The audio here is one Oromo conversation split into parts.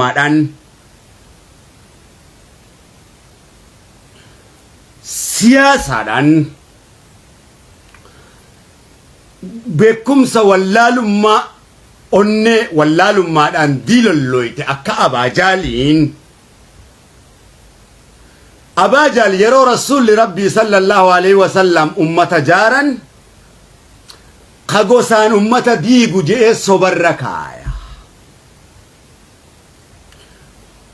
Maadhaan siyaasaadhaan beekumsa wallaalummaa onnee wallaalummaadhaan diilolloyte akka abaajaaliin abaajaal yeroo rasuulli rabbii sallallahu alaihi wasallam ummata jaaran ka gosaan ummata diigu je'ee sobarra kaaya.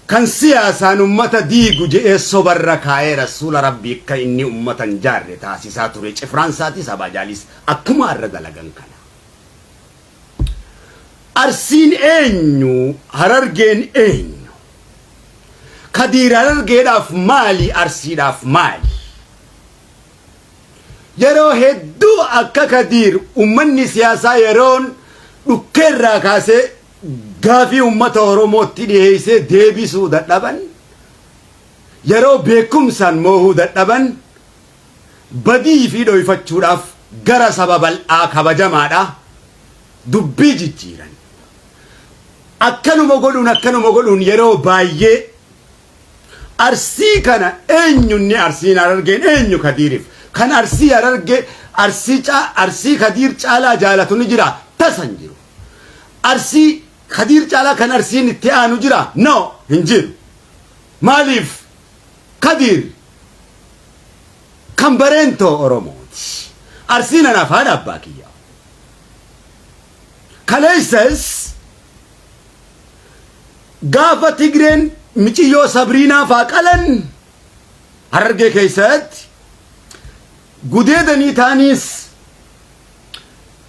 Kan siyaasaan ummata diigu je'ee sobarra kaayee Rasuula Rabbii akka inni ummata hin jaarre taasisaa ture cifraan isaatis Abaa Jahlis akkuma arra dalagan kana. Arsiin eenyu? Harargeen eenyu? Kadiir Harargeedhaaf maali? Arsiidhaaf maali? Yeroo hedduu akka Kadiir ummanni siyaasaa yeroon dhukkeerraa kaasee gaafii ummata Oromootti dhiheessee deebisuu dadhaban, yeroo beekumsaan moohuu dadhaban, badii fi dhoyfachuudhaaf gara saba bal'aa kabajamaadha dubbii jijjiiran. Akkanuma godhuun akkanuma godhuun yeroo baay'ee Arsii kana eenyu inni Arsiin Harargeen eenyu Kadiirif? Kan Arsii Harargee Arsii caa Arsii Kadiir caalaa jaalatu ni jira? Tasa hin jiru. Arsii Kadiir caalaa kan Arsiin itti aanu jira? No, hin jiru. Maaliif? Kadiir kan bareentoo Oromooti. Arsiin anaaf haadha abbaa kiyya. Kaleessas Gaafa Tigreen miciyyoo Sabriinaa faa qalan Harargee keessatti gudeedanii taaniis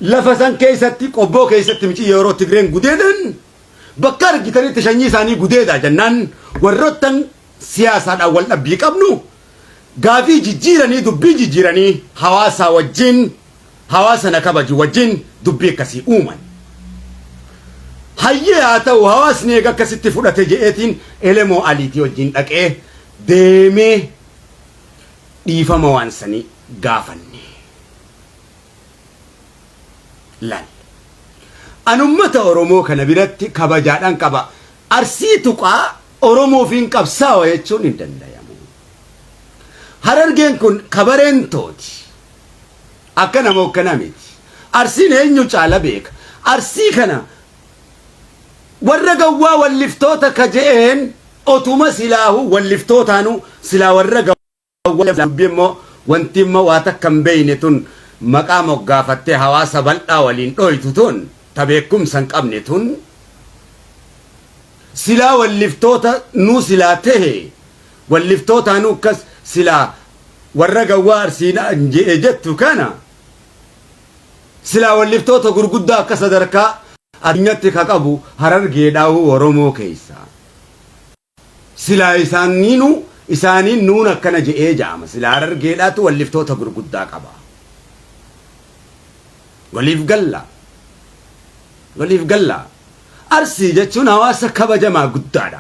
lafa san keessatti qobboo keessatti miciyyoo yeroo Tigreen gudeedan bakka argitanitti sanyii isaanii gudeedaa jennaan warroottan siyaasaadhaan wal dhabbii qabnu gaafii jijjiiranii dubbii jijjiiranii hawaasaa wajjin hawaasa na kabaju wajjin dubbii akkasii uuman. Hayyee haa ta'u hawaasni eega akkasitti fudhate je'eetiin Elemoo Aliitii wajjin dhaqee deemee dhiifama waan sanii gaafanne. Laal. An ummata Oromoo kana biratti kabajaadhaan qaba. Arsii tuqaa Oromoofiin qabsaawa jechuun hin dandayamu. Harargeen kun kabareentooti. Akkana moo akkana miti. Arsiin eenyu caala beeka. Arsii kana warra gawwaa walliftoota ka je'een otuma silaahu walliftootaanu silaa warra gawwaa dubbii immoo wanti immoo waa takka hin beeyne tun maqaa moggaafattee hawaasa bal'aa waliin dhooytu tun ta beekumsa hin qabne tun silaa walliftoota nuu silaa tehe walliftootaanuu akkas silaa Warra gawwaa Arsiin je'e jettu kana silaa walliftoota gurguddaa akka sadarkaa addunyatti ka qabu Harargeedhaahuu Oromoo keessa. Silaa isaaniinu isaaniin nuun akkana je'ee ja'ama. Silaa Harargeedhaatu walliftoota gurguddaa qaba. Waliif galla. Waliif galla. Arsii jechuun hawaasa kabajamaa guddaadha.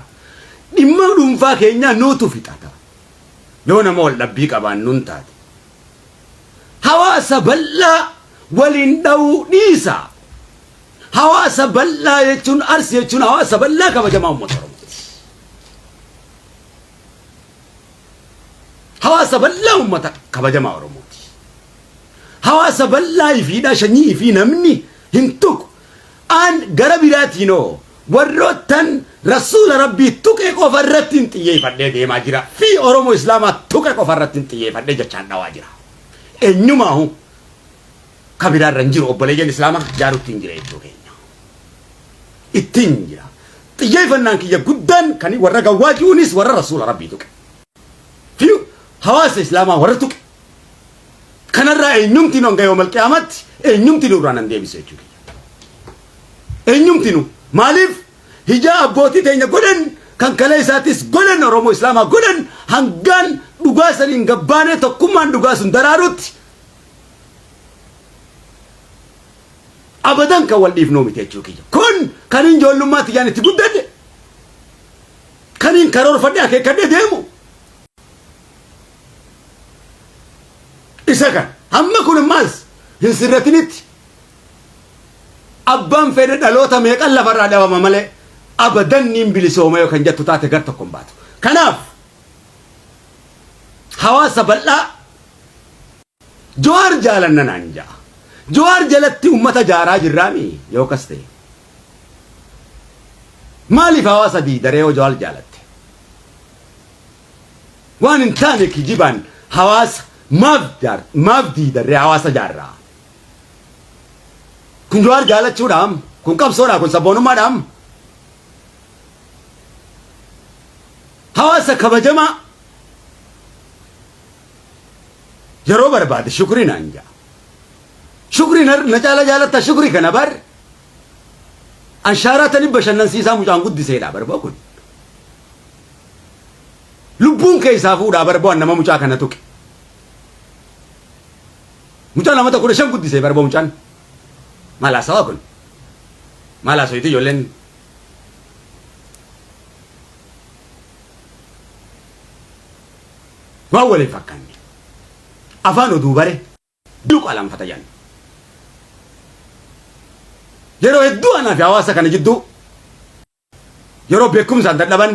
Dhimma dhuunfaa keenyaa nuutu fixata. Yoo nama wal dhabbii qabaannuun taate. Hawaasa bal'aa waliin dha'uu dhiisa. Hawaasa bal'aa jechuun Arsii jechuun hawaasa bal'aa kabajamaa uummata Oromooti. Hawaasa bal'aa uummata kabajamaa Oromooti. Hawaasa bal'aa ifiidhaa shanyii ifii namni hin tuqu. An gara biraatiinoo warroottan Rasuula Rabbii tuqe qofa irrattin xiyyeefadhee deemaa jira. Fi Oromoo Islaamaa tuqe qofa irrattin xiyyeefadhee jechaan dhawaa jira. Eenyumaahu ka biraa irra hin jiru obboleeyyan Islaamaa jaarutti hin jira jechuu keenya. Ittiin jira. Xiyyeeffannaan kiyya guddaan kan warra gawwaa ji'uunis warra Rasuula Rabbii tuqe. Fi hawaasa Islaamaa warra tuqe. Kanarraa eenyumtinu hanga yoomal qiyaamatti eenyumtinu irraa nan deebisu jechuu kiyya. Eenyumtinu maaliif hijaa abbootii teenya godhan kan kalee isaatis godhan Oromoo Islaamaa godhan hangaan dhugaa saniin gabbaanee tokkummaan dhugaa sun daraarutti abadan kan wal dhiifnuu miti jechuu kiyya. Kun kan hin ijoollummaa tiyyaan itti guddadhe kan hin karoorfadhe akeekkadhe deemu. Isa kan hamma kun ammaas hin sirratinitti abbaan fedhe dhaloota meeqan lafarraa dhabama malee Abadan niin bilisooma yoo kan jettu taate gar tokko hin baatu. Kanaaf hawaasa bal'aa Jawaar jaalanna naan ja'a. Jawaar jalatti ummata jaaraa jirraami yoo kas ta'e. Maaliif hawaasa diidaree yoo Jawaar jaalatte? Waan hin taane kijibaan hawaasa maaf jaar maaf diidarree hawaasa jaarraa? Kun Jawaar jaalachuudhaam? Kun qabsoodhaa? Kun sabboonummaadhaam? Hawaasa kabajamaa yeroo barbaade shukrii naan ja'a. Shukrii na caala jaalatta shukrii kana bar an shaaraa tani bashannansiisaa mucaan guddiseedha barboo kun. Lubbuun keessaa fuudhaa barboo an nama mucaa kana tuqe. Mucaa lamata 15 guddisee barboo mucaan. Maal haasawaa kun? Maal haasawiiti ijoolleen? Waan wal hin fakkaanne. Afaan oduu bare jiru qalanfata jedhan. Yeroo hedduu anaa fi hawaasa kana jidduu yeroo beekumsaan dadhaban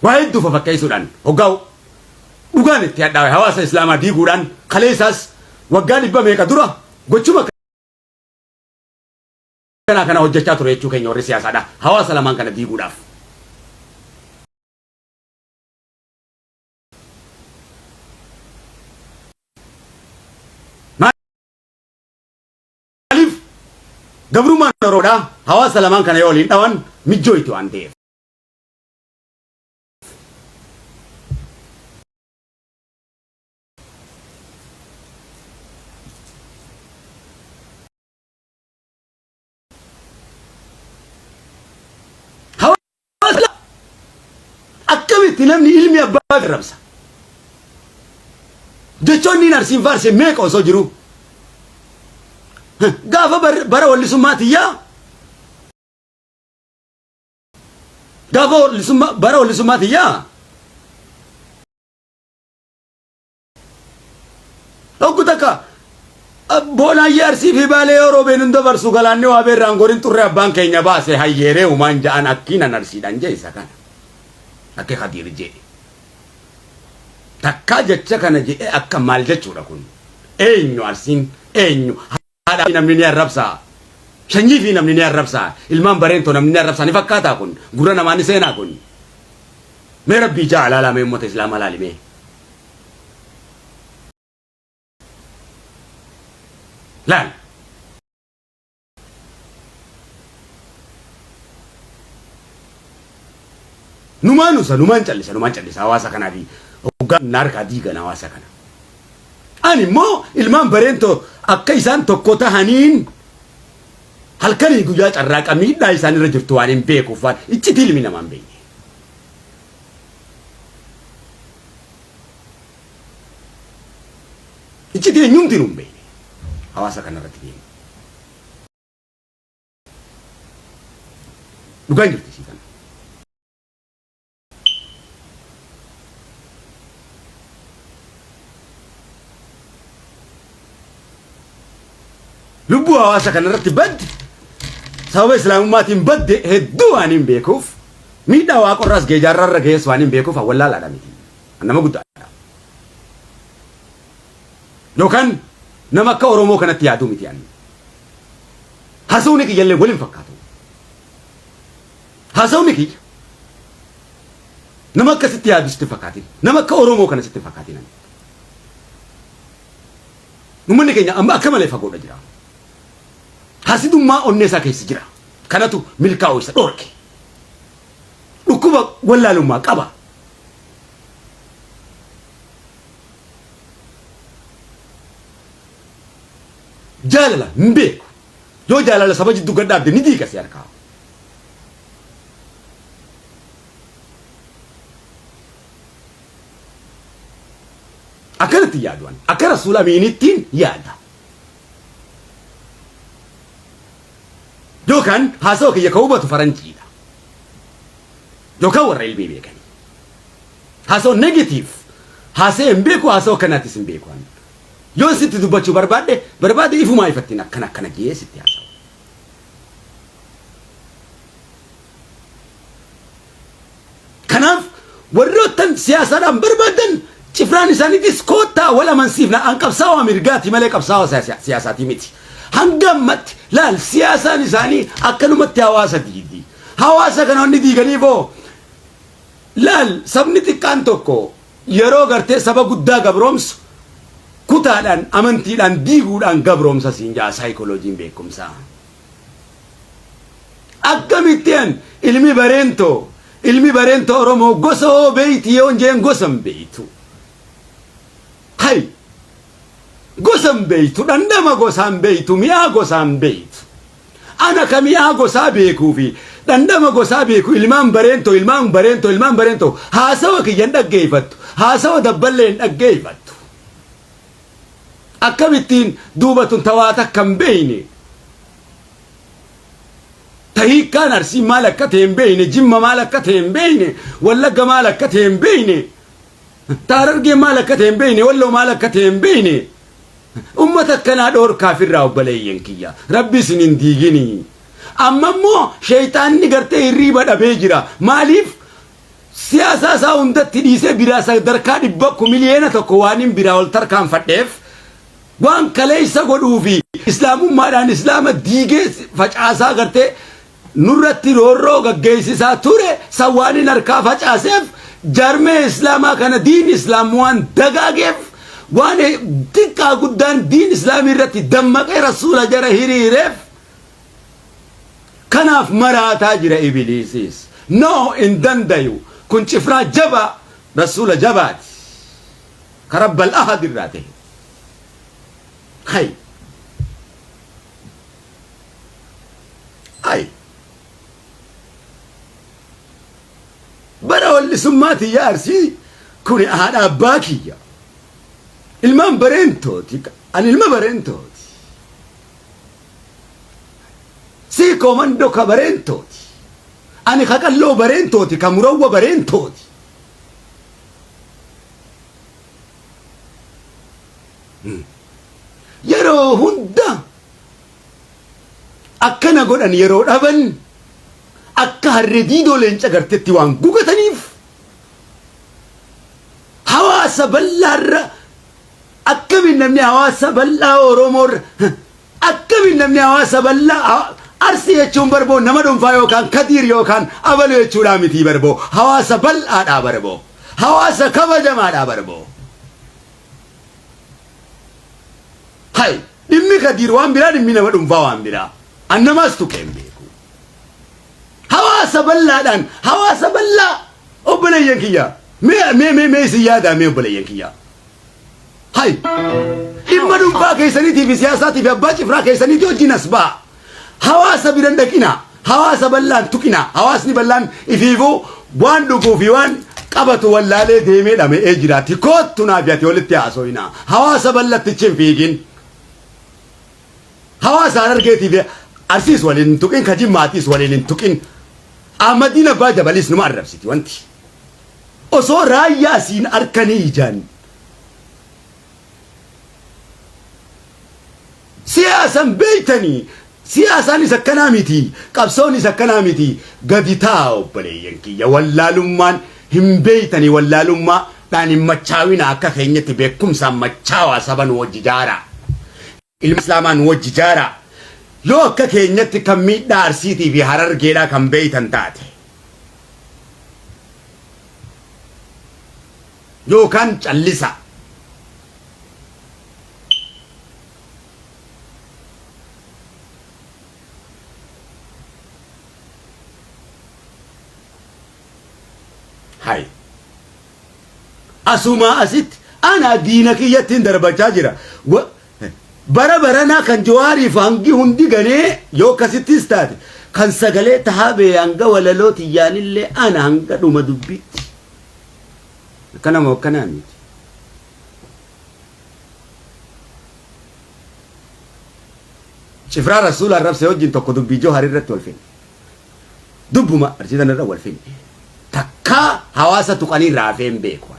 waa hedduu fafakkeessuudhaan hoggaa dhugaan itti hadhaawe hawaasa islaamaa diiguudhaan kaleessaas waggaa dhibba meeqa dura gochuma kanaa kana hojjechaa ture jechuu keenya warri siyaasaadha hawaasa lamaan kana diiguudhaaf. Maaliif gabrummaan Oromoodhaa hawaasa lamaan kana yoo waliin dhawan mijjooyti waan ta'eef. Hawaasa akkamitti namni ilmi abbaa arrabsa? Jechoonni inni arsiin faarse meeqa osoo jiruu? Gaafa bara wallisummaa tiyyaa gaafa wallisummaa bara wallisummaa tiyyaa Dhokku takka boonaayyee Arsii fi Baalee yoo roobeen hin dabarsu galaanni waa beerraan gorin xurree abbaan keenya baase hayyeeree umaan ja'an akkiinan Arsiidhaan jee isa kana. Akki Khadiir jee. Takkaa jecha kana je'ee akka maal jechuudha kun. Eenyu Arsiin eenyu haadha namni ni arrabsaa. Sanyii fi namni ni arrabsaa. Ilmaan bareentoo namni ni arrabsaa ni fakkaataa kun. Gurra namaa ni seenaa kun. Mee rabbii ja'a laalaa mee uummata islaamaa laali mee. Laal. Numaan usa numaan callisa numaan callisa hawaasa kanaa fi hoggaa naarkaa diigan hawaasa kana. Ani immoo ilmaan bareentoo akka isaan tokko tahaniin halkanii guyyaa carraaqa miidhaa isaan irra jirtu waan hin beekuuf waan iccitii ilmi namaa hin beekne. Iccitii eenyumti nu hin beekne hawaasa kana irratti deemu. Dhugaan jirti isii kana. Lubbuu hawaasa kana irratti badde sababa islaamummaatiin badde hedduu waan hin beekuuf miidhaa waaqorraas ga'e jaarraarra ga'es waan hin beekuuf wallaalaadha miti. Nama guddaadha. Yookaan nama akka Oromoo kanatti yaaduu miti ani. Haasawni kiyyallee wal hin fakkaatu. Haasawni kiyya nama akkasitti yaadu sitti hin fakkaatin. Nama akka Oromoo kana sitti hin fakkaatin ani. Uummanni keenya amma akka malee fagoodha jira. Hasidummaa onnee isaa keessa jira. Kanatu milkaa'uu isa dhorke. Dhukkuba wallaalummaa qaba. Jaalala hin beeku. Yoo jaalala saba jidduu gad dhaabde ni diiga si harkaa. Akkanatti yaadu ani. Akka Rasuul Amiinittiin yaada. Yookaan haasawa kiyya ka hubatu faranjiidha. Yookaan warra ilmii beekanii. Haasawa negative haasa'ee hin beeku haasawa akkanaatis hin beeku ani. Yoon sitti dubbachuu barbaadde barbaade ifumaa ifattiin akkana akkana jee sitti haasawa. Warroottan siyaasaadhaan barbaadan cifraan isaaniitis koottaa wal amansiifna. An qabsaawaa mirgaati malee qabsaawaa siyaasaatii miti. Hanga ammatti laal siyaasaan isaanii akkanumatti hawaasa diigdi. Hawaasa kana wanni diiganiifoo laal sabni xiqqaan tokko yeroo gartee saba guddaa gabroomsu kutaadhaan amantiidhaan diiguudhaan gabroomsa siin ja'a saayikolojiin beekumsaa. Akkamitti an ilmi bareentoo ilmi bareentoo Oromoo gosa hoo beeyti yoon jeen gosa hin beeytu. Hay gosa hin beeytu dhandhama gosaa hin beeytu mi'aa gosaa hin beeytu. Ana ka mi'aa gosaa beekuu fi dhandhama gosaa beeku ilmaan bareentoo ilmaan bareentoo ilmaan bareentoo haasawa kiyya hin dhaggeeffattu haasawa dabballee hin dhaggeeffattu. Akkamittiin duuba tun ta waa takka hin beeyne ta hiikkaan Arsii maal akka ta'e hin beeyne Jimma maal akka ta'e hin beeyne Wallagga maal akka ta'e hin beeyne ta Harargee maal akka ta'e hin beeyne Walloo maal akka ta'e hin beeyne ummata akkanaa dhoorkaa firraa obboleeyyan kiyya rabbi isin hin diiginii amma immoo sheeyxaanni gartee hirriiba dhabee jira maaliif Siyaasaa isaa hundatti dhiisee biraa sadarkaa 1,000,000 waanin biraa ol tarkaanfadheef waan kaleessa godhuu fi islaamummaadhaan islaama diigee facaasaa gartee nurratti roorroo gaggeessisaa ture san waanin harkaa facaaseef jaarmee islaamaa kana diin islaam waan dagaageef waan xiqqaa guddaan diin islaamii irratti dammaqee rasuula jara hiriireef Kanaaf maraataa jira ibiliisis. No hin dandayu. Kun cifraa jabaa rasuula jabaati. Ka rabbal ahad irraa tahe. Hay. Hay. Bara wallisummaa tiyya Arsii kuni haadha abbaa kiyya. Ilmaan bareentooti. Ani ilma bareentooti. Sii koomando ka bareentooti. Ani ka qalloo bareentooti ka murawwa bareentooti. Yeroo hunda akkana godhan yeroo dhaban akka harree diidoo leenca gartetti waan gugataniif hawaasa bal'aarra Akkamiin namni hawaasa bal'aa Oromoo irra akkamiin namni hawaasa bal'aa Arsii jechuun barboo nama dhuunfaa yookaan kadiir yookaan abaluu jechuudhaa mitii barboo hawaasa bal'aadhaa barboo hawaasa kabajamaadhaa barboo. Hay dhimmi kadiir waan biraa dhimmi nama dhuunfaa waan biraa an namaas tuqee hin beeku. Hawaasa bal'aadhaan hawaasa bal'aa obboleeyyan kiyya mee mee mee mee isin yaadaa mee obboleeyyan kiyya. Hay! Dhimma dhuunfaa keessaniitii fi siyaasaatii fi abbaa cifraa keessaniitii wajjin as ba'a. Hawaasa biran dhaqina. Hawaasa bal'aan tuqina. Hawaasni bal'aan ifiifuu waan dhuguu fi waan qabatu wallaalee deemee dhama'ee jiraati. Koottu naa fi ati walitti haasofina. Hawaasa bal'attichi hin fiigin. Hawaasa Harargeetii fi Arsiis waliin hin tuqin, ka Jimmaatiis waliin hin tuqin. Ahmadiin Abbaa Jabaliis numa arrabsiti wanti. Osoo raayyaa asiin arkanii ijaan siyaasan beeytanii siyaasaanis akkanaa miti qabsoonis akkanaa miti gadi taa obboleeyyan kiyya wallaalummaan hin beeytanii wallaalummaa dhaan hin machaawina akka keenyatti beekumsaan machaawaa saba nu wajji jaaraa ilma islaamaa nu wajji jaaraa yoo akka keenyatti kan miidhaa arsiitii fi harargeedhaa kan beeytan taate yookaan callisa. Hay. Asumaa asitti ana diina kiyyatti hin darbachaa jira. Bara baranaa kan Jawaariif hangi hundi ganee yoo akkasittis taate kan sagalee tahaa bee hanga walaloo tiyyaanillee ana hanga dhuma dubbiitti. Akkana moo akkanaa miti. Cifraa Rasuula arrabse wajjin tokko dubbii Jawhar irratti wal finne. Dubbuma arsiisan irra wal finne. Takkaa hawaasa tuqanii raafee hin beeku.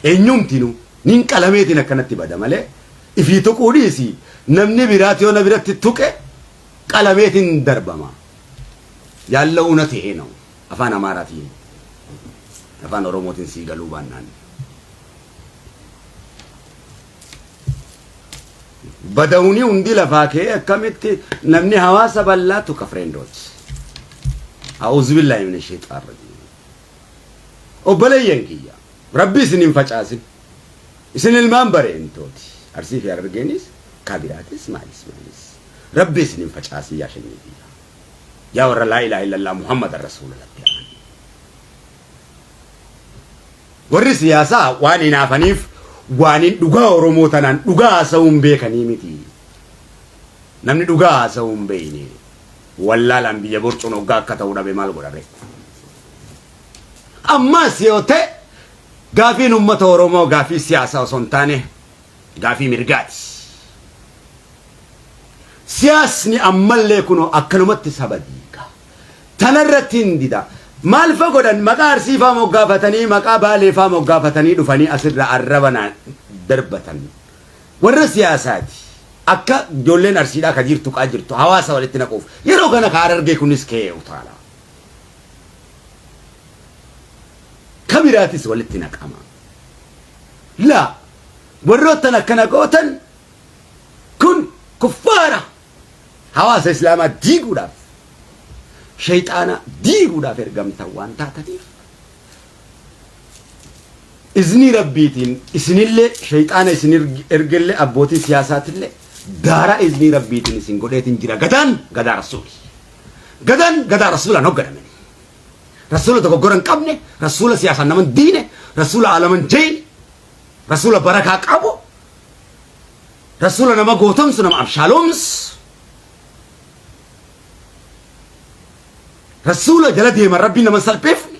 Eenyumtinu nin qalameetiin akkanatti bada malee ifii tuquu dhiisi namni biraati yoo na biratti tuqe qalameetiin darbama. Yaalla'uu na ta'ee na'u afaan Amaaraatiin. Afaan Oromootiin sii galuu baannaan. Badawni hundi lafaa ka'ee akkamitti namni hawaasa bal'aa tuqa friendooti. A'uuzubillahi mina sheexaan rajiim. Obboleeyyan kiyya rabbi isin hin facaasin. Isin ilmaan bareentooti. Arsii fi Harargeenis kabiraatis maalis maalis. Rabbi isin hin facaasin yaa shanyii kiyya. Yaa warra laa ilaaha illallah Muhammadan rasuulallatti aman. Warri siyaasaa waan hinaafaniif waan hin dhugaa Oromoo tanaan dhugaa haasa'uu hin beekanii miti. Namni dhugaa haasa'uu hin beekne wallaalaan biyya borcuun hoggaa akka ta'u dhabe maal godha ree? Ammas yoo ta'e gaafiin uummata Oromoo gaafii siyaasaa osoo hin taane gaafii mirgaati. Siyaasni ammallee kunoo akkanumatti saba diiga. Tanarratti hin dida. Maal fa godhan maqaa Arsii faa moggaafatanii maqaa Baalee faa moggaafatanii dhufanii asirra arraba na darbatan. Warra siyaasaati. Akka ijoolleen Arsiidhaa ka jirtu qaa jirtu hawaasa walitti naquuf. Yeroo kana ka Harargee kunis ka'ee utaala. Ka biraatis walitti naqama. Laa warroottan akkana gootan kun kuffaara hawaasa islaamaa diiguudhaaf shayxaana diiguudhaaf ergamtan waan taataniif iznii rabbiitiin isinillee shayxaana isin ergellee abbootii siyaasaatillee daaraa iznii rabbiitiin isin godheetiin jira. Gadaan gadaa rasuuli, gadaan gadaa rasuulaan hogganamani, rasuula dogoggora hin qabne, rasuula siyaasaan naman diine, rasuula aalaman jeyne, rasuula barakaa qabu, rasuula nama gootomsu, nama abshaalomsu, rasuula jala deeman rabbiin nama hin salphifne.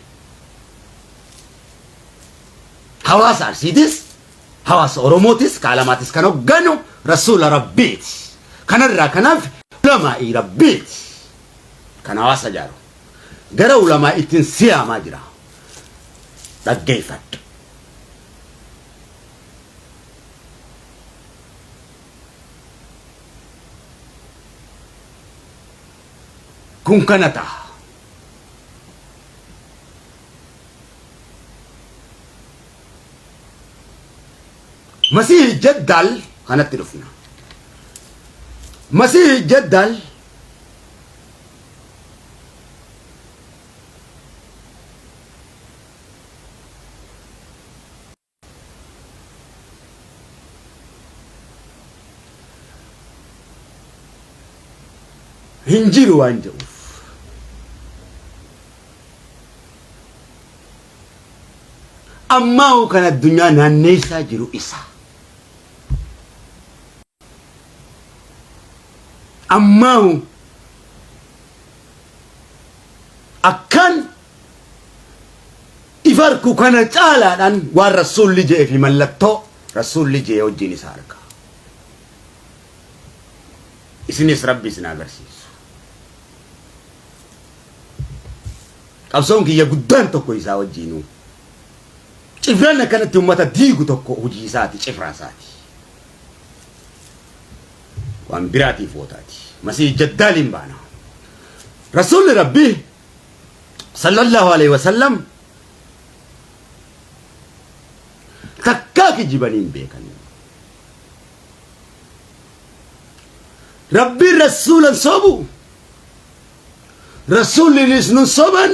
Hawaasa Arsiitis hawaasa Oromootis kaalamaatis kan hogganu rasuula rabbiiti. Kanarraa kanaaf ulamaa'ii rabbiiti kan hawaasa jaaru. Gara ulamaa ittiin siyaamaa jira, dhaggeeffadhu. Kun kana ta'a. Masiihi Jaddaal kanatti dhufna. Masiihi Jaddaal hin jiru waan jedhuuf. Ammaa'u kan addunyaa naanneessaa jiru isa. Ammaa'u akkaan if arku kana caalaadhaan waan Rassuulli je'e fi mallattoo Rassuulli je'e wajjiin isa arga. Isinis Rabbi isin agarsiisu. Qabsoon kiyya guddaan tokko isaa wajjiinuu. Cifraan akkanatti ummata diigu tokko hojii isaati, cifraa isaati. Waan biraatiif wootaati. Masiih Jaddaaliin baana. Rasuulli Rabbii sallallahu alaihi wasallam takkaa kijibanii hin beekan. Rabbiin rasuulan sobu, rasuullinis nun soban,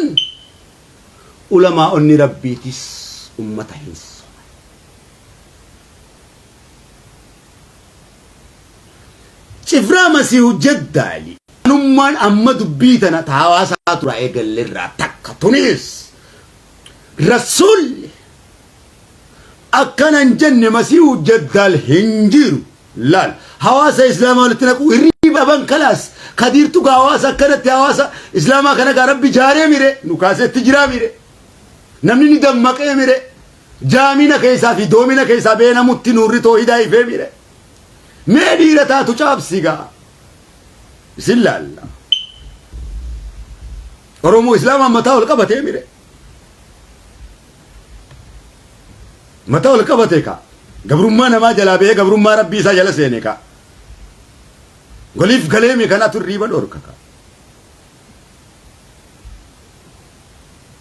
ulamaa'onni rabbiitis ummata hin soban. Cifraa Masiihu Jaddaali. Anummaan amma dubbii tana ta hawaasaa tura eegallerraa takka tunis Rasuulli akkana hin jenne, Masiihu Jaddaal hin jiru. Laal, hawaasa islaamaa walitti naquu hirriiba dhaban. Kalaas kadiirtu gaa hawaasa akkanatti hawaasa islaamaa kana gaa rabbi jaaree mire nu kaasetti jiraa mire namni ni dammaqee mire jaamina keessaa fi doomina keessaa beenamutti nuurri toohidaa ifee mire. Mee dhiira taatu caabsi gaa. Isin laalla. Oromoo Islaamaan mataa ol qabatee mire. Mataa ol qabate ka. Gabrummaa namaa jalaa ba'ee gabrummaa rabbii isaa jala seene ka. Waliif galeemi kanatu hirriiba dhorka ka.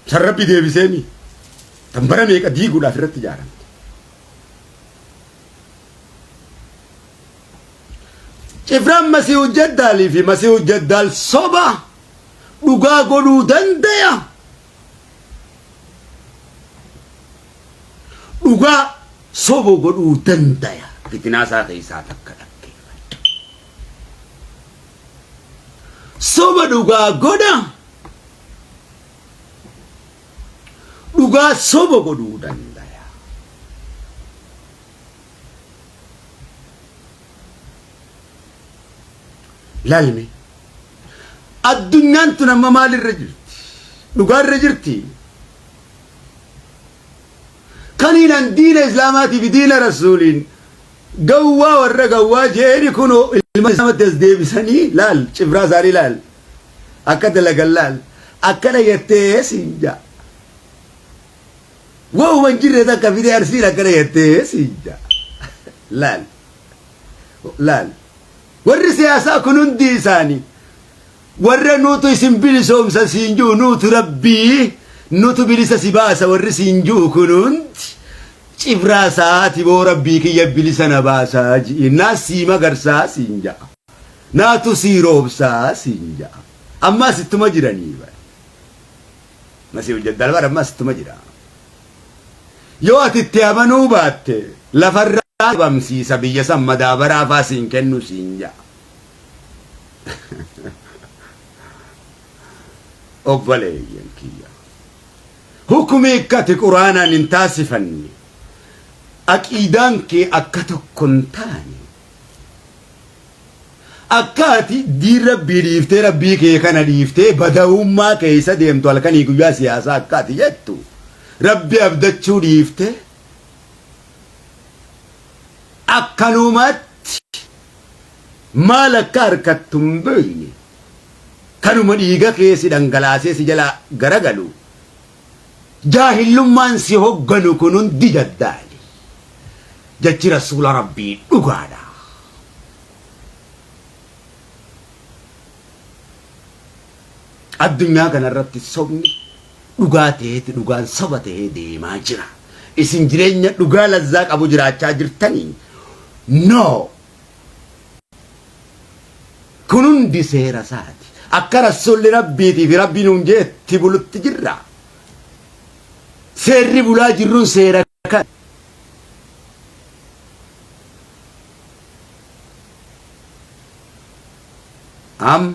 San rabbi deebiseemi. Tan bara meeqa diiguudhaaf irratti ijaaramte. Cifraan Masiihu Jaddaalii fi Masiihu Jaddaal soba dhugaa godhuu dandaya. Dhugaa soba godhuu dandaya. Fitinaa isaa keessaa takka dhaggeeffadhu. Soba dhugaa godha. Dhugaa soba godhuu dandaya. Laalme. Addunyaan tun amma maalirra jirti? Dhugaarra jirti? Kaniinan diina Islaamaatii fi diina Rasuuliin gawwaa warra gawwaa jeeni kunoo ilma islaamatti as deebisanii laal cifraa isaanii laal akka dalagan laal akkana jettee siin jaa. Waa'uma hin jirre takka fidee arsiin akkana jettee siin jaa. Laal. Laal. Warri siyaasaa kun hundi isaanii warra nuutu isin bilisoomsa siin jiru nuutu rabbii nutu bilisa si baasa warri siin jiru kun hundi cifraa isaati boo rabbii kiyya bilisa na baasaa ji'i naa sii magarsaa siin ja'a. Naatu sii roobsaa siin ja'a. Ammaas ittuma jiranii bara. Masiihul Jaddaal bara ammaas ittuma jira. Yoo ati itti amanuu baatte lafarraa dhabamsiisa biyya san madaabaraa faa siin kennu siin ja'a. Obboleeyyan kiyya. Hukumii akka ati quraanaan hin taasifanne aqiidaan kee akka tokko hin taane Akka ati diin rabbii dhiiftee rabbii kee kana dhiiftee badawummaa keessa deemtu halkanii guyyaa siyaasaa akka ati jettu rabbi abdachuu dhiiftee akkanumatti maal akka harkattu hin beekne kanuma dhiiga kee si dhangalaasee si jalaa garagalu jaahillummaan si hogganu kun hundi daddaali jechi rasuula rabbii dhugaadha. Addunyaa kanarratti sobni dhugaa ta'eeti dhugaan soba ta'ee deemaa jira. Isin jireenya dhugaa lazzaa qabu jiraachaa jirtanii? No! Kun hundi seera isaati. Akka rasuulli rabbiitii fi rabbiin nuun jeetti bulutti jirra. Seerri bulaa jirruun seera kan. Amma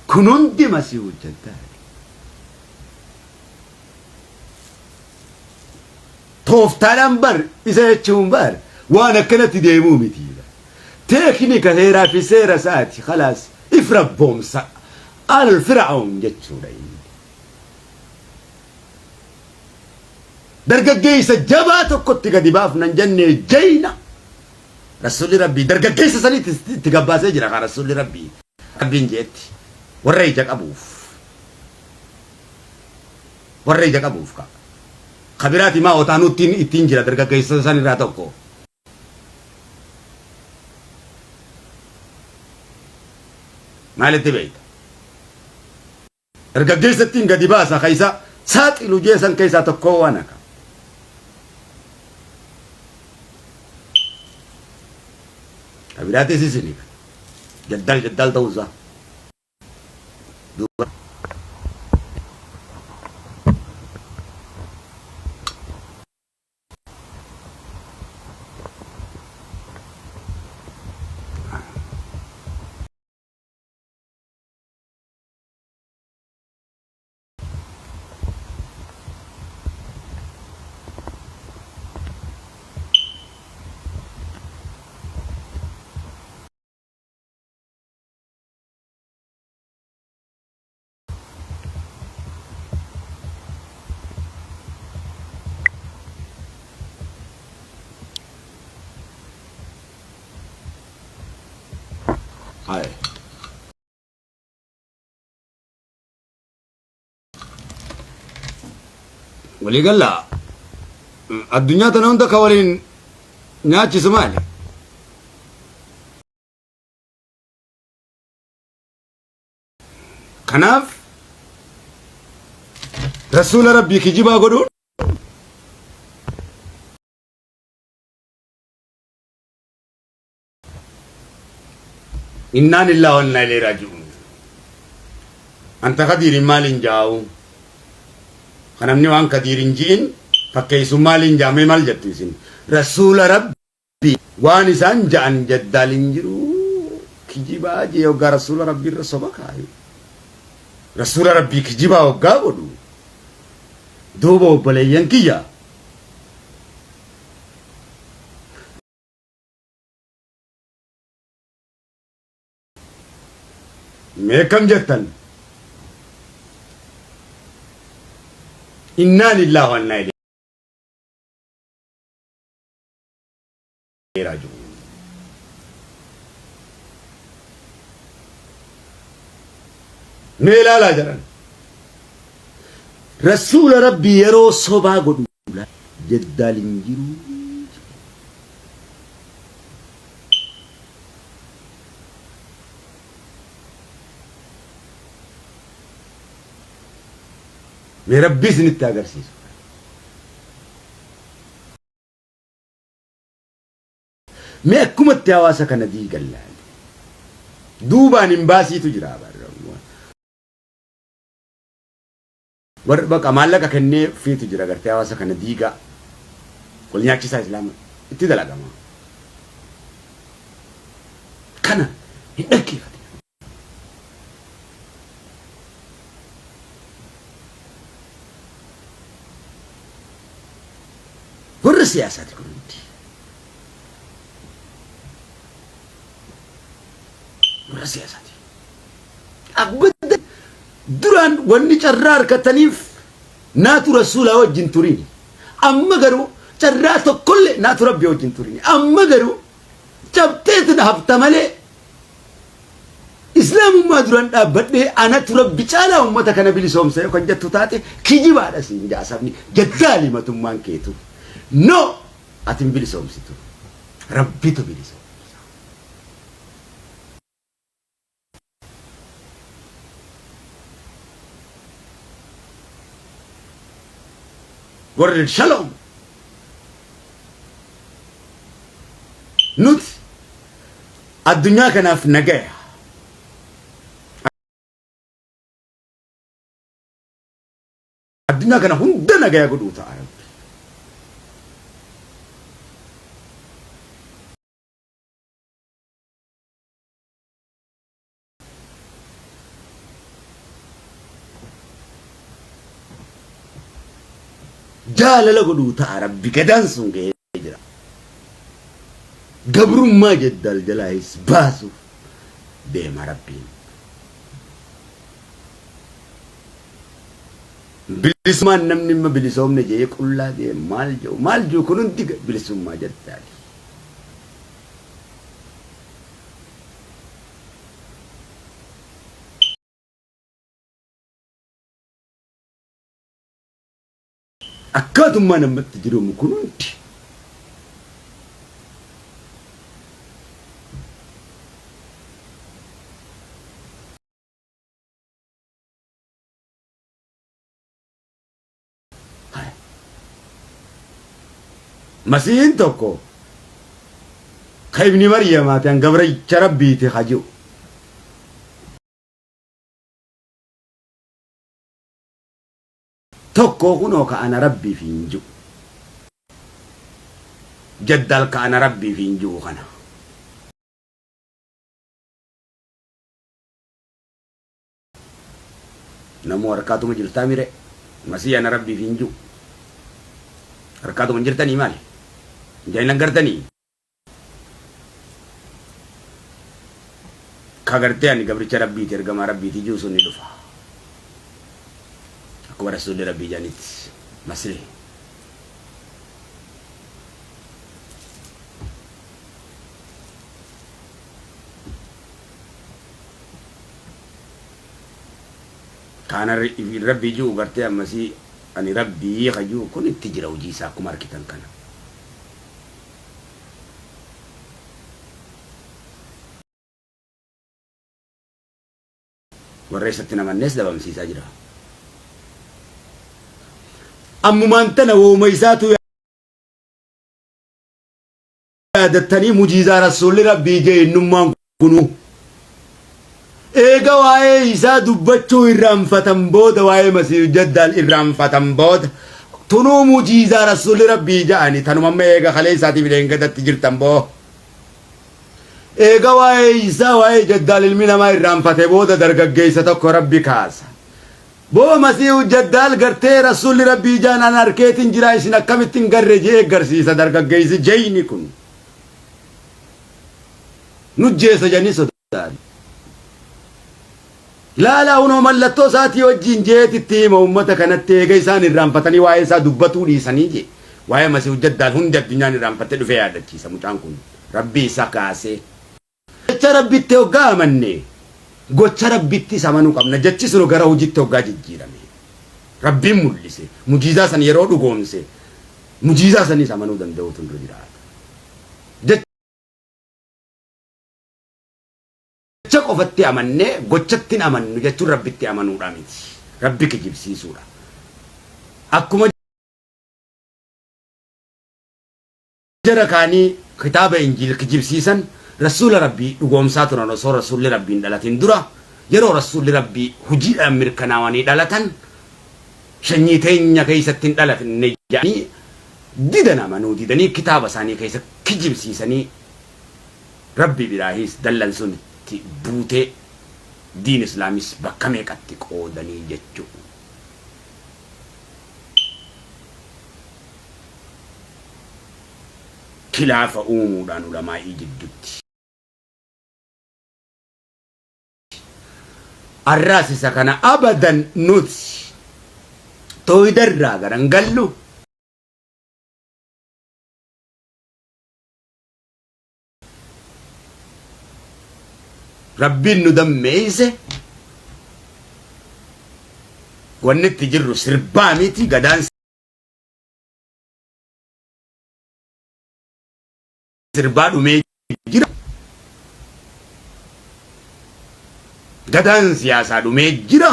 kun hundi masiihu jaddaali. Tooftaadhaan bar isa jechuun bar waan akkanatti deemuu miti. Teeknika heeraa fi seera isaati khalaas if rabboomsa al fir'aun jechuudha inni. Dargaggeessa jabaa tokkotti gadi baafnan jennee jeyna. Rasuulli Rabbii dargaggeessa sanitti itti gabbaasee jira kaa Rasuulli Rabbii. Rabbiin jeetti warra ija qabuuf. Warra ija qabuuf kaa. Kabiraati maa otaanuu ittiin ittiin jira dargaggeessa san irraa tokko. Maalitti beekta? Dargaggeessa ittiin gadi baasa ka isa saaxilu jee san keessaa tokkoo waan akka. Ka biraatis isini jaddal jaddal ta'uu isaa. Duuba. Hai. Walii gallaa addunyaa tana hunda ka waliin nyaachisu maali? Kanaaf Rasuula Rabbii kijibaa godhuun Innaa lillaahi wa innaa ilayhi raaji'uun. Anta kadiirin maaliin jaa'u? Ka namni waan kadiir hin ji'in fakkeessuun maaliin jaamee maal jettu isin? Rasuula Rabbii waan isaan ja'an jaddaal hin jiru. Kijibaa jee hoggaa rasuula Rabbii irra soba kaayu. Rasuula Rabbii kijibaa hoggaa godhu. Duuba obboleeyyan kiyya. Mee akkam jettan? Innaa lillaahi wa innaa ilayhi raaji'uun. Mee ilaalaa jedhan. Rasuula Rabbii yeroo sobaa godhu jeddaal hin jiru. Mee Rabbii isinitti agarsiisu. Mee akkumatti hawaasa kana diigan laali. Duubaan hin baasiitu jira. Warri baqa maallaqa kennee fiitu jira gartee hawaasa kana diigaa. Wal nyaachisaa islaama itti dalagama. Kana hin dhaggeeffatin. Warra siyaasaati kun hundi. Warra siyaasaati. Abbadan duraan wanni carraa argataniif naatu rasuulaa wajjin turini. Amma garuu carraa tokkollee naatu rabbii wajjin turini. Amma garuu cabxeetu hafta malee islaamummaa duraan dhaabbadhee anatu rabbi caalaa ummata kana bilisoomsa yoo kan jettu taate kijibaadha siin ja'a sabni jaddaali matummaan keetu. No ati hin bilisoomsitu. Rabbitu bilisoomsa. Warri shalom nuti addunyaa kanaaf nagaya. Addunyaa kana hunda nagaya godhuu ta'a Rabbi. Jaalala godhuu ta'a Rabbi gadaan sun ga'ee jira. Gabrummaa jeddal jalaayis baasuuf deema Rabbiin. Bilisummaan namni imma bilisoomne jedhee qullaa deemu maal jedhu maal jiru kun hundi bilisummaa jeddaali. Akkaatummaan ammatti jirumu kun hundi Masiihiin tokko ka ibni Maryamaati an gabricha Rabbiiti ka ji'u. Tokko kunoo ka ana Rabbiif hin ji'u. Jaddaal ka ana Rabbiif hin ji'u kana. Namuu harkaatuma jirtaa mire masii ana rabbiif hin ji'u. Harkaatuma hin jirtanii maali? Ijaan hin agartanii? Ka gartee ani gabricha rabbiiti ergamaa rabbiiti ji'u sun ni dhufa. Akkuma rasuulli rabbii jedhanitti masii. Kaana rabbii ji'u gartee ammasii ani rabbii ka ji'u kun itti jira hojii isaa akkuma argitan kana. Warra isatti namannees dhabamsiisaa jira. Ammumaan tana wooma isaatu yaadattanii mujiizaa Rasuulli Rabbii jee innummaan kunuu. Eega waa'ee isaa dubbachuu irraanfatan booda waa'ee Masiihu Jaddaal irraanfatan booda tunuu mujiizaa Rasuulli Rabbii ja'ani tanuma amma eega kaleessaatiif dheengadatti jirtan boo. Eega waa'ee isaa waa'ee Jaddaal ilmi namaa irraanfate booda dargaggeessa tokko Rabbi kaasa. Boo Masiihu Jaddaal gartee Rasuulli Rabbii ijaan an arkeetin jira isin akkamitti hin garre je'ee garsiisa dargaggeessi jeyni kun. Nujjeessa jedhanii sodaatan. Laalaa hunoo mallattoo isaatii wajjin je'eeti itti hima uummata kanatti eega isaan irraanfatanii waa'ee isaa dubbatuu dhiisanii jee. Waa'ee Masiihu Jaddaal hundi addunyaan irraanfattee dhufee yaadachiisa mucaan kun. Rabbii isa kaasee. Jecha Rabbitti hoggaa amanne gocha Rabbittis amanuu qabna. Jechi sunu gara hojitti hoggaa jijjiirame. Rabbiin mul'ise. Mujiizaa san yeroo dhugoomse mujiizaa sanis amanuu danda'uutu nurra jiraata. Jecha qofatti amannee gochatti hin amannu jechuun Rabbitti amanuudha miti. Rabbi kijibsiisuudha. Akkuma Jara kaanii kitaaba Injiil kijibsiisan Rassuula Rabbii dhugoomsaa turan osoo Rassuulli Rabbii hin dhalatin dura, yeroo Rassuulli Rabbii hujiidhaan mirkanaawanii dhalatan shanyii teenya keeysatti hin dhalatne ja'anii didan amanuu didanii kitaaba isaanii keeysa kijibsiisanii Rabbi biraahiis dallansuun itti buutee diin Islaamis bakka meeqatti qoodanii jechu. Khilaafa uumuudhaan ulamaa'ii jiddutti. Arraas isa kana abadan nuti tooyida irraa gara hin gallu. Rabbiin nu dammeeyse wanni itti jirru sirbaa miti gadaan sirbaa dhumee jira. Gadaan siyaasaa dhumee jira.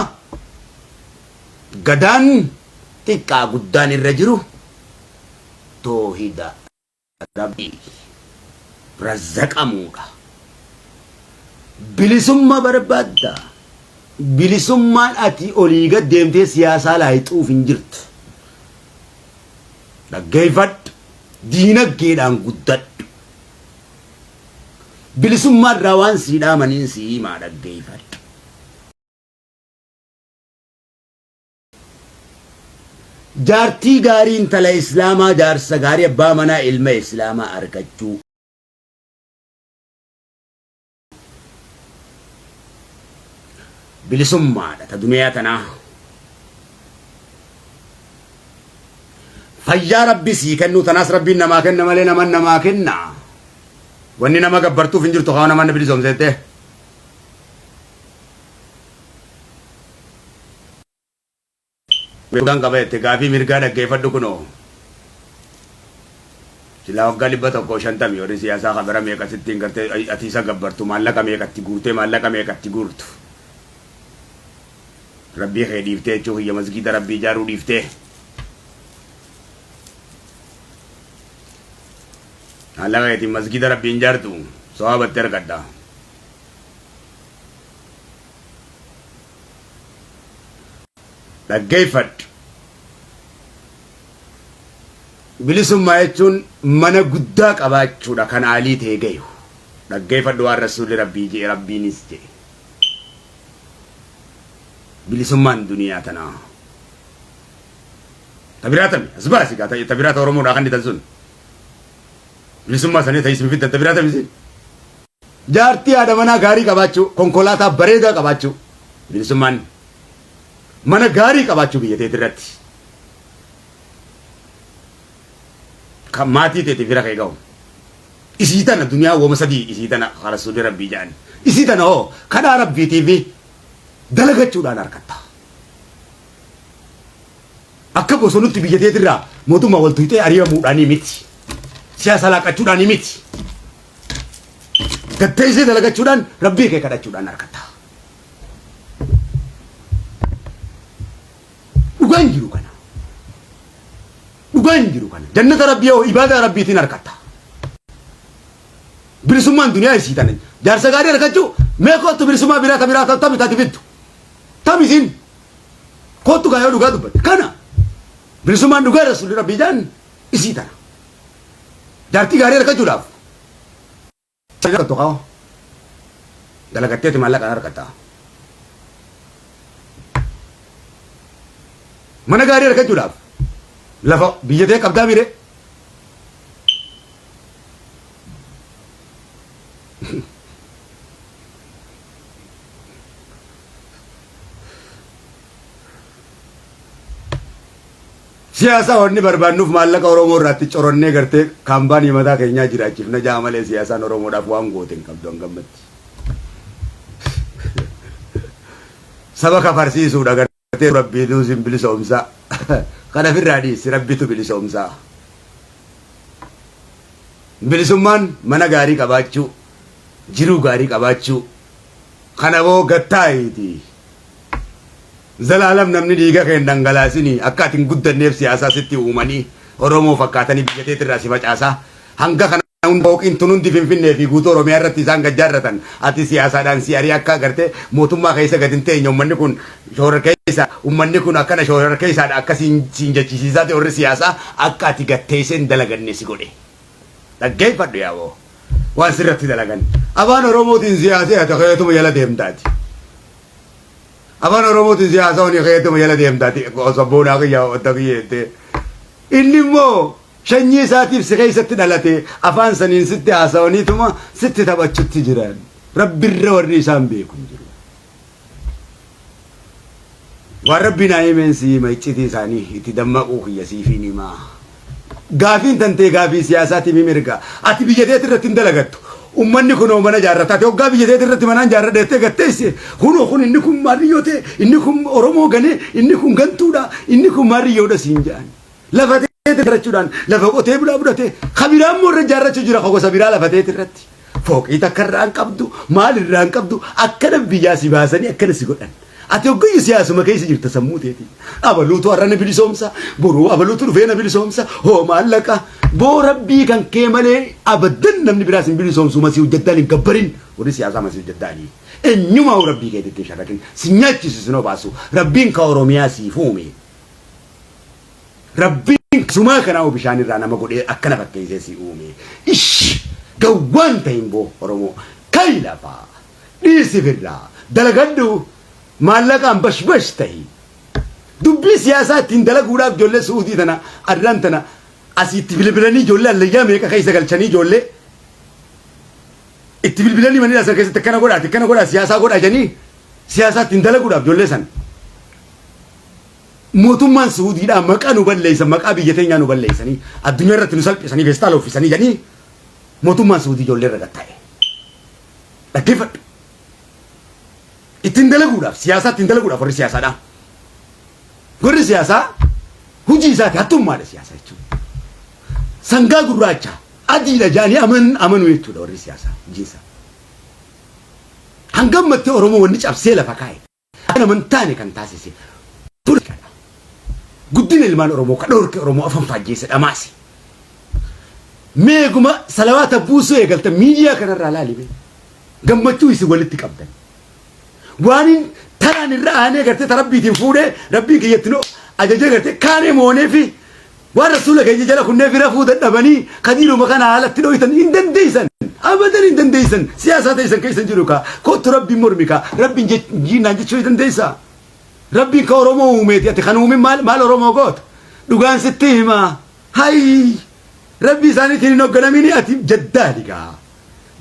Gadaan xiqqaa guddaan irra jiru toohida Rabbii razzaqamuudha. Bilisummaa barbaadda. Bilisummaan ati olii gad deemtee siyaasaa laayixuuf hin jirtu. Dhaggeeffadhu. Diinaggeedhaan guddadhu. Bilisummaa irraa waan sii dhaamaniin sii himaa dhaggeeffadhu. Jaartii gaarii intala Islaamaa jaarsa gaarii abbaa manaa ilma Islaamaa argachuu. Bilisummaadha ta duniyaa tanaa. Fayyaa Rabbi sii kennuu tanaas Rabbiin namaa kenna malee naman namaa kenna. Wanni nama gabbartuuf hin jirtu haa nama bilisoomsettee. Mirgaan qaba jette gaafii mirgaa dhaggeeffadhu kunoo. Silaa waggaa 150 warri siyaasaa kabara meeqa sittiin gartee ati isa gabbartu maallaqa meeqatti guurtee maallaqa meeqatti guurtu. Rabbii kee dhiiftee jechuu kiyya masgiida rabbii ijaaruu dhiiftee. Maallaqa keetiin masgiida rabbii hin ijaartu sawaabatti argadha. Dhaggeeffadhu. Bilisummaa jechuun mana guddaa qabaachuudha kan aalii ta'e gayu. Dhaggeeffadhu waan Rasuulli Rabbii je'e Rabbiinis je'e. Bilisummaan duniyaa tanaa. Ta biraa tami as baasi gaa ta biraa ta Oromoodhaa kan ditan sun. Bilisummaa sanii ta isin fiddan ta biraa tami isin. Jaartii haadha manaa gaarii qabaachuu, konkolaataa bareedaa qabaachuu, bilisummaan mana gaarii qabaachuu biyya teeti irratti. Kan maatii teeti fira kee gahu. Isii tana duniyaa woma sadii isii tana rasuulli rabbii jedhan. Isii tana hoo kadhaa rabbiitii fi dalagachuudhaan argatta. Akka bosonutti biyya teetirraa mootummaa wal tuyxee ari'amuudhaanii miti. Siyaasa laaqachuudhaanii miti. Gad teessee dalagachuudhaan rabbii kee kadhachuudhaan argatta. Dhugaan jiru kana. Dhugaan jiru kana. Jannata Rabbii yoo ibaadaa Rabbiitiin harkatta. Bilisummaan duniyaa isii tana. Jaarsa gaarii harkachuu mee kottu bilisummaa biraa ta biraa tami tati fiddu. Tami isin kottu gaa yoo dhugaa dubbatte. Kana bilisummaan dhugaa Rasuulli Rabbii jaan isii tana. Jaartii gaarii harkachuudhaaf. Argattu kaa dalagatteeti maallaqa argatta. Mana gaarii argachuudhaaf lafa biyya tee qabdaa mire. Siyaasaa wanni barbaannuuf maallaqa Oromoo irraatti coronnee gartee kaampaanii mataa keenyaa jiraachifna ja'a malee siyaasaan Oromoodhaaf waan goote hin qabdu hangammatti. Saba kafarsiisuudha gartee rabbiitu sin bilisoomsaa. Kana ofirraa dhiisi rabbitu bilisoomsaa. Bilisummaan mana gaarii qabaachuu, jiruu gaarii qabaachuu, kana boo gattaa'iiti. Zalaalam namni dhiiga kee hin dhangalaasinii akka ati hin guddanneef siyaasaa sitti uumanii Oromoo fakkaatanii biyya teetirraa si facaasaa hanga kana hunda fooqiin tun hundi Finfinnee fi guutuu Oromiyaa irratti isaan gad jaarratan ati siyaasaadhaan si arii akka gartee mootummaa keessa gad hin teenye ummanni kun shoorarkeessa ummanni kun akkana shoorarkeessaadha akka siin siin jechisiisaa ta'e warri siyaasaa akka ati gad teessee hin dalaganne si godhe. Dhaggeeffadhu yaaboo. Waan sirratti dalagan. Afaan Oromootiin siyaasee ati keetuma jala deemtaati. Afaan Oromootiin si haasawanii keetuma jala deemtaati sabboonaa kiyya wanta kiyya jettee. Inni immoo shanyii isaatiif si keessatti dhalate afaan saniin sitti haasawaniituma sitti taphachutti jiran. Rabbirra warri isaan beeku hin jiru. Waan rabbi naa himeen si hima iccitii isaanii itti dammaquu kiyya siifiin himaa. Gaafiin tantee gaafii siyaasaatii mi mirga. Ati biyya teeti irratti hin dalagattu. Ummanni kunoo mana jaarrata. Ati hoggaa biyya teeti irratti manaan jaarradha jettee gad teesse. Kunoo kun inni kun maarriyyoo ta'e, inni kun Oromoo ganee, inni kun gantuudha, inni kun maarriyyoodha siin jedhan. Lafa teeti jaarrachuudhaan lafa qotee bulaa fudhate. Ka biraa immoo irra jaarrachuu jira ka gosa biraa lafa teeti irratti. Fooqii takka irraa hin qabdu, maal irraa hin qabdu, akkana biyyaa si baasanii akkana si godhan. Ati hoggayyuu siyaasuma keessa jirta sammuu teetiin. Abaluutu har'a na bilisoomsa, boruu abaluutu dhufee na bilisoomsa, hoo maallaqa. Boo rabbii kan kee malee abaddan namni biraas hin bilisoomsu masiihu jaddaal hin gabbarin. Warri siyaasaa masiihu jaddaali. Eenyumaa rabbii keetitti hin sharrakin. Si nyaachisu sin obaasu. Rabbiin ka Oromiyaa siif uume. Rabbiin sumaa kanaa bishaan irraa nama godhee akkana fakkeessee si uume. Ish! Gawwaan ta'in boo Oromoo. Kai lafaa. Dhiisi firraa. Dalagadhu. Maallaqaan bashbash tahi. Dubbii siyaasaa ittiin dalaguudhaaf ijoollee Su'uudii tana arraan tana asii itti bilbilanii ijoollee allayyaa meeqa keessa galchanii ijoollee itti bilbilanii manila san keessatti akkana godhaati akkana godhaa siyaasaa godhaa jedhanii siyaasaa ittiin dalaguudhaaf ijoollee san. Mootummaan Su'uudiidhaa maqaa nu balleessan maqaa biyya teenyaa nu balleessanii addunyaa irratti nu salphisanii feestaala uffisanii jedhanii mootummaan Su'uudii ijoollee irra gattaa'e. Dhaggeeffadhu. Ittiin dalaguudhaaf siyaasaa ittiin dalaguudhaaf warri siyaasaadha. Warri siyaasaa hojii isaati hattummaadha siyaasa jechuudha. Sangaa gurraacha adiidha jedhanii aman amanuu jechuudha warri siyaasaa hojii isaa. Hanga ammatti Oromoo wanni cabsee lafa kaa'e. Akka nama hin taane kan taasise poolitikaadha. Guddina ilmaan Oromoo ka dhoorke Oromoo afan faajjeesse dhamaase. Meeguma salawaata buusuu eegalta miidiyaa kanarraa laali mee. Gammachuu isin walitti qabdan. Waan hin taraan irra aanee gartee ta rabbiitiin fuudhee rabbiin kiyyatti nu ajajee gartee kaanee moonee fi Waan Rasuula keenya jala kunnee fi rafuu dadhabanii kadiiruma kana haalatti dhoytan hin dandeeysan. Abadan hin dandeeysan. Siyaasaa teeysan keessa hin jiru kaa. Kottu Rabbiin mormi kaa. Rabbiin jiinnaan jechuu hin dandeeysaa. Rabbiin ka Oromoo uumeeti ati kan uumin maal maal Oromoo goota. Dhugaan sitti himaa. Hay! Rabbii isaaniitiin hin hoogganamini ati jaddaali kaa.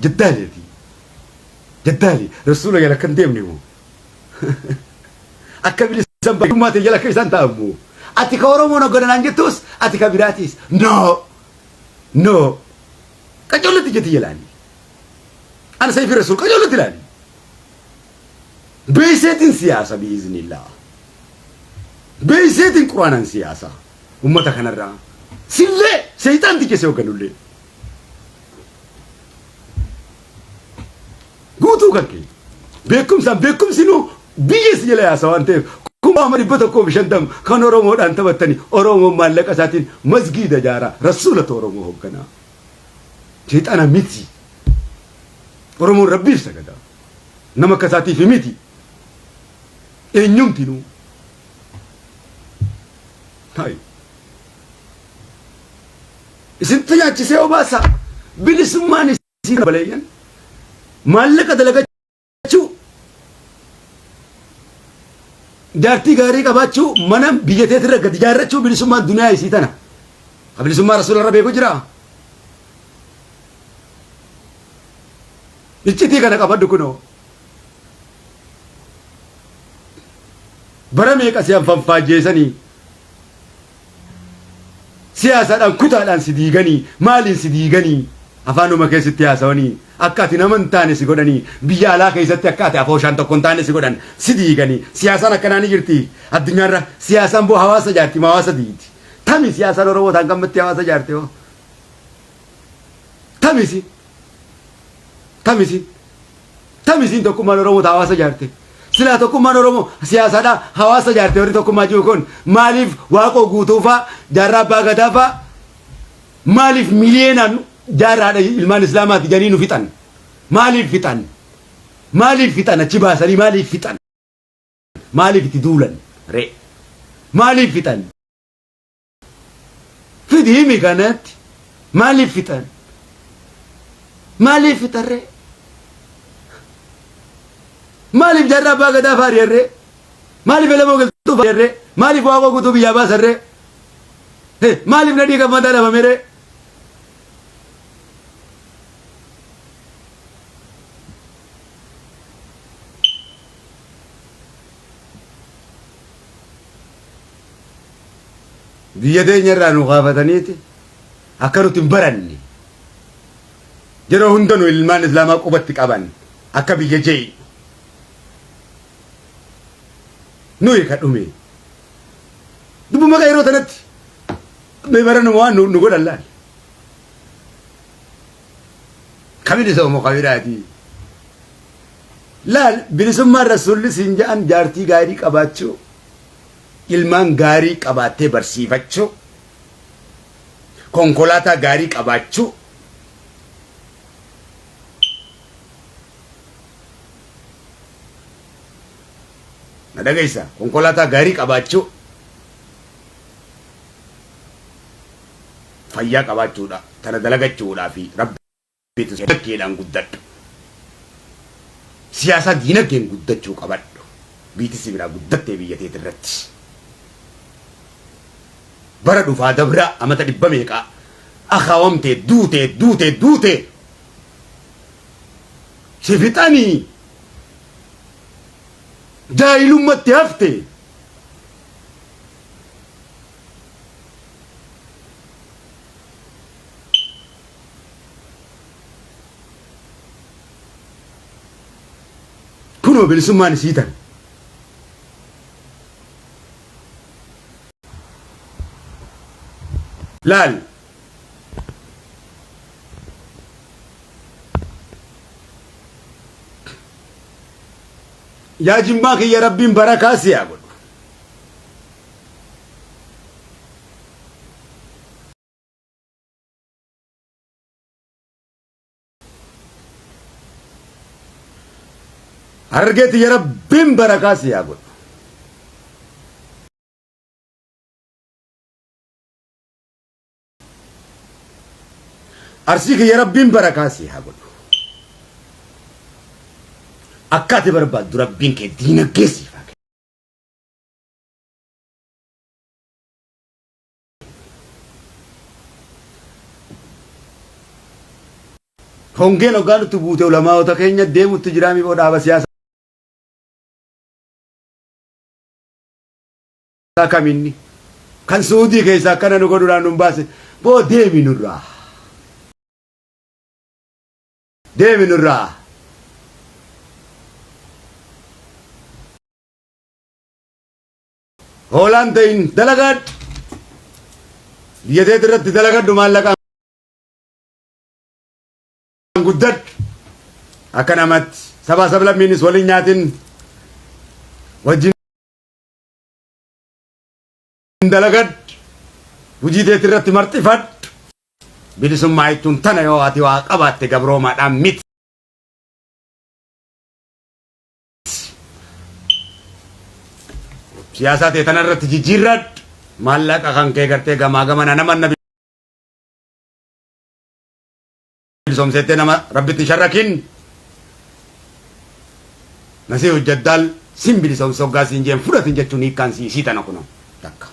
Jaddaali ati. Jaddaali. Rasuula jala kan deemne moo. Akka bilisan bayyummaa ta'e jala akka isaan ta'an moo. Ati ka Oromoon hooggananaan jettus ati ka biraatiis. No! No! Qacollatti jetti jalaani. Ana sayfi Rasuul qacollatti ilaali. Beeyseetiin siyaasa biiznillaa. Beeyseetiin quraanaan siyaasa. Ummata kanarraa. Sillee seexaan xiqqeessee hoogganullee. Guutuu kan kee. Beekumsaan beekumsi nu biyya si jala yaasa waan ta'eef. 150,000 kan Oromoodhaan taphattani Oromoon maallaqa isaatiin masgiida ijaaraa Rasuulatu Oromoo hoogganaa. Seexana miti. Oromoon Rabbiif sagada. Nama akka isaatiif miti. Eenyumtinuu. Hayi. Isintu nyaachisee obaasa. Bilisummaan isii baleeyyan. Maallaqa dalagachuu. Jaartii gaarii qabaachuu mana biyya teetirra gadi jaarrachuu bilisummaan duniyaa isii tana. Ka bilisummaa rasuula irra beeku jira. Iccitii kana qabadhu kunoo. Bara meeqa si hanfanfaajjeessanii siyaasaadhaan kutaadhaan si diiganii maaliin si diiganii afaanuma keessatti haasawanii akka ati nama hin taane si godhanii biyya alaa keessatti akka ati afooshaan tokko hin taane si godhan si diiganii siyaasaan akkanaa ni jirti addunyaarra siyaasaan boo hawaasa jaarti moo hawaasa diigdi tami siyaasaan Oromoo taan gammatti hawaasa jaarte hoo tamisi tamisi Tami isiin tokkummaan Oromoo ta hawaasa jaarte? Silaa tokkummaan Oromoo siyaasaadhaa hawaasa jaarte warri tokkummaa jiru kun maaliif Waaqoo Guutuu faa Jaarraa Abbaa Gadaa faa maaliif miliyeenaan jaarraadha ilmaan Islaamaati jedhanii nu fixan? Maaliif fixan? Maaliif fixan achi baasanii maaliif fixan? Maaliif itti duulan ree? Maaliif fixan? Fidi himi kanatti maaliif fixan? Maaliif fixarree? Maaliif jaarraa abbaa gadaa faariyarree? Maaliif elemoo galtuu faariyarree? Maaliif waaqoo guutuu biyyaa baasarree? Maaliif nadhii gammadaa dhabameree? Biyya teenya irraa nu kaafataniiti akka nuti hin baranne yeroo hunda nu ilmaan islaamaa qubatti qaban akka biyya je'i nuyi ka dhume dubbuma ka yeroo tanatti mee baranuma waan nu godhan laal ka bilisoomu ka biraati laal bilisummaan rasuulli siin ja'an jaartii gaarii qabaachuu Ilmaan gaarii qabaattee barsiifachuu, konkolaataa gaarii qabaachuu, na dhageessa konkolaataa gaarii qabaachuu, fayyaa qabaachuudha, tana dalagachuudhaa fi rabbiitu dinagdeedhaan guddadhu. Siyaasaa diinagdeen guddachuu qabadhu. Biitti si biraa guddattee biyya teeti irratti. Bara dhufaa dabraa amata dhibba meeqaa akaawamtee duutee duutee duutee si fixanii jaahilummatti hafte. Kunoo bilisummaan isii tan. Laal. Yaa jimmaa kiyya rabbiin barakaa si haa godhu. Harargee tiyya rabbiin barakaa si haa godhu. Arsii kiyya rabbiin barakaa si haa godhu. Akka ati barbaaddu rabbiin kee diinagdee siif haa kennu. Hongeen hoggaa nutti buute ulamaa'ota keenya deemutti jiraa mi'oo dhaaba siyaasaa kaminni kan Suudii keessaa akkana nu godhuudhaan nun baase boo deemi nurraa. Deemi nurraa. Hoolaan ta'in dalagaadhu. Biyya teeti irratti dalagadhu maallaqaan guddadhu. Akka namatti sabaa sablammiinis waliin nyaatin wajjin. dalagadhu. Hojii teeti irratti marxifadhu. Bilisummaa jechuun tana yoo ati waa qabaatte gabroomaadhaan miti. Siyaasaa tee tana irratti jijjiirradhu. Maallaqa kan kee gartee gamaa gamana nama na bilisoomsettee nama rabbitti hin sharrakin. Nasiihu Jaddaal sin bilisoomse hoggaa siin jeen fudhatin jechuun hiikkaan sii isii tana kunoo takka.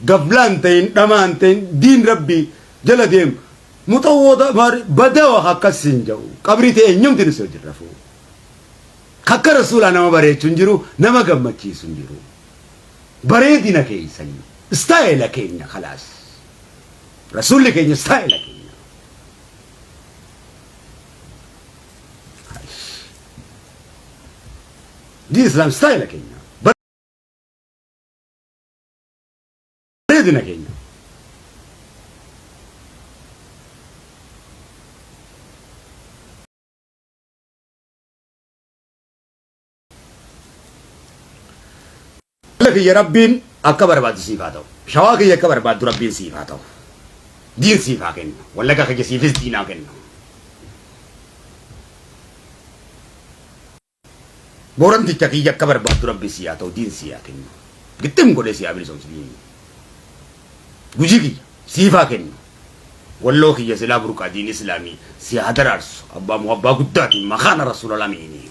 Gaflaan ta'in dhamaan ta'in diin rabbii jala deemu muxawwoota maari badawa akkas siin jedhu qabrii ta'e eenyumti nu si hojii rafuu. Akka rasuulaa nama bareechu hin jiru, nama gammachiisu hin jiru. Bareedina keessanii, istaayila keenya kalaas. Rasuulli keenya istaayila keenya. Diin Islaam istaayila keenya. Bareedina keenya. Jala kiyya Rabbiin akka barbaaddu siif haa ta'u. Shawaa kiyya akka barbaaddu Rabbiin siif haa ta'u. Diin siif haa kennu. Wallagga kiyya siifis diin haa kennu. Booranticha kiyya akka barbaaddu Rabbiin sii haa ta'u diin sii haa kennu. Gixxim godhee sii haa bilisoomsu diin. Gujii kiyya siif haa kennu. Walloo kiyya silaa burqaa diin islaamii si haa daraarsu abbaa muhabbaa guddaatiin makaana rasuula lamiini.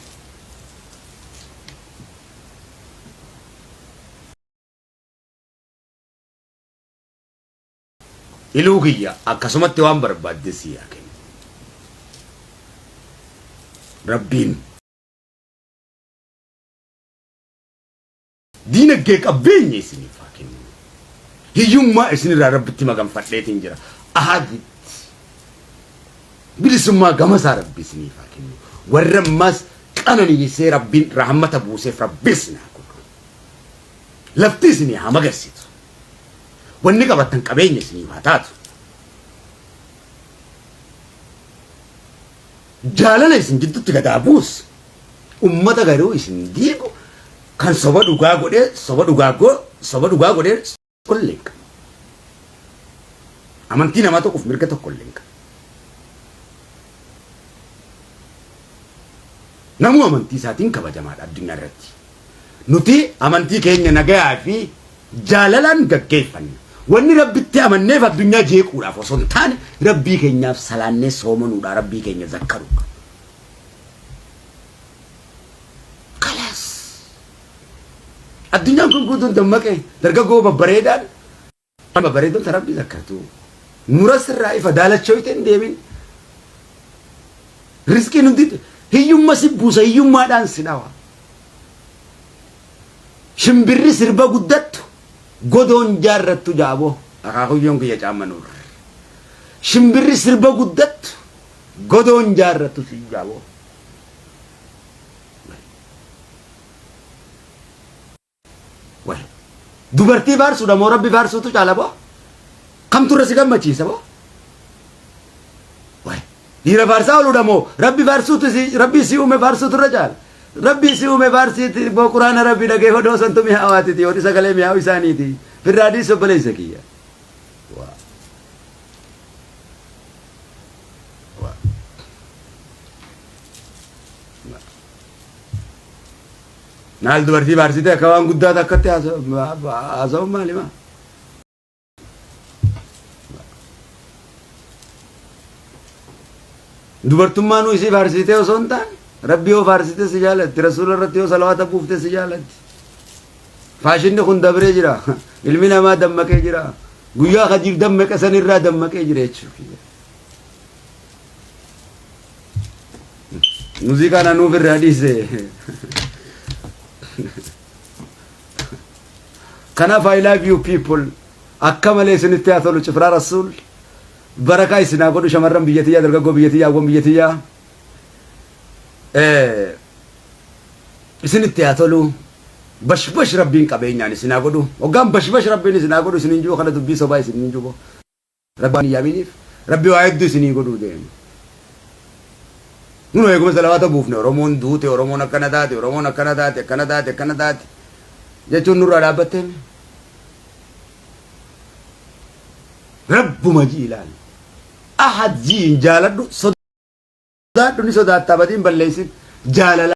Iluu kiyya akkasumatti waan barbaadde si haa kennu. Rabbiin diinaggee qabeenya isiniif haa kennu. Hiyyummaa isinirraa Rabbitti maganfadheetiin jira. Ahaditti bilisummaa gamasaa Rabbi isiniif haa kennu. Warra ammaas qananiisee Rabbiin rahmata buuseef Rabbi isin haa godhu. Lafti isinii haa magarsitu. Wanni qabattan qabeenya isiniif haa taatu. Jaalala isin jidduutti gadaa buusu. Ummata garuu isin diigu kan soba dhugaa godhee soba dhugaa go soba dhugaa godhee tokkollee hin qabu. Amantii namaa tokkoof mirga tokkollee hin qabu. Namuu amantii isaatiin kabajamaadha addunyaa irratti. Nuti amantii keenya nagayaa fi jaalalaan gaggeeffanna. Wanni Rabbitti amanneef addunyaa jeequudhaaf osoo hin taane Rabbii keenyaaf salaannee soomanuudha Rabbii keenya zakkaruudha. Kalaas. Addunyaan kun guutuun dammaqee dargaggoo babbareedaan babbareedoon ta Rabbii zakkartu. Nura sirraa ifa daalachooyte hin deemin. Riskiin hundi hiyyumma si buusa hiyyummaadhaan si dhawa. Shimbirri sirba guddattu godoon jaarrattu jaaboo. Akaakuyyoon kiyya caammanuur. Shimbirri sirba guddattu Godoon jaarrattu si jaaboo. Way. Dubartii faarsuudha moo rabbi faarsuutu caala boo? Kamtu irra si gammachiisa boo? Way. Dhiira faarsaa ooluudha moo rabbi faarsuutu si rabbi si uume faarsuutu irra caala? Rabbi si uume faarsiiti boo quraana rabbi dhageeffadhoo santu mi'aawaatiti yoo sagalee mi'aawu isaaniiti. Firraa dhiisi obboleessa kiyya. Waa. Waa. Maal dubartii faarsitee akka waan guddaa takkatti haasa'uun maali maa? Dubartummaanuu isii faarsitee osoo hin taane rabbi yoo faarsite si jaalatti rasuula irratti yoo salawaata buufte si jaalatti. Faashinni kun dabree jira. Ilmi namaa dammaqee jira. Guyyaa Khadiir dammaqe sanirraa dammaqee jira jechuudha. Muuziqaan anuuf irraa dhiise. Kanaaf I love you people. Akka malee isinitti haa tolu cifraa rasuul. Barakaa isin haa godhu shamarran biyya tiyyaa dargaggoo biyya tiyyaa hawwan biyya tiyyaa. Isinitti haa tolu. Bashbash rabbiin qabeenyaan isin haa godhu. Hoggaan bashbash rabbiin isin haa godhu isin hin jiru kana dubbii sobaa isin hin jiru. Rabbi waan hin yaaminiif rabbi waa hedduu isinii godhuu deema. Nunu eeguma salawaata buufne Oromoon duute, Oromoon akkana taate, Oromoon akkana taate, akkana taate, akkana taate jechuun nurraa dhaabbattee Rabbuma jii ilaali. Ahad jii hin jaaladhu sodaadhu ni sodaattaa badiin balleessin jaalala.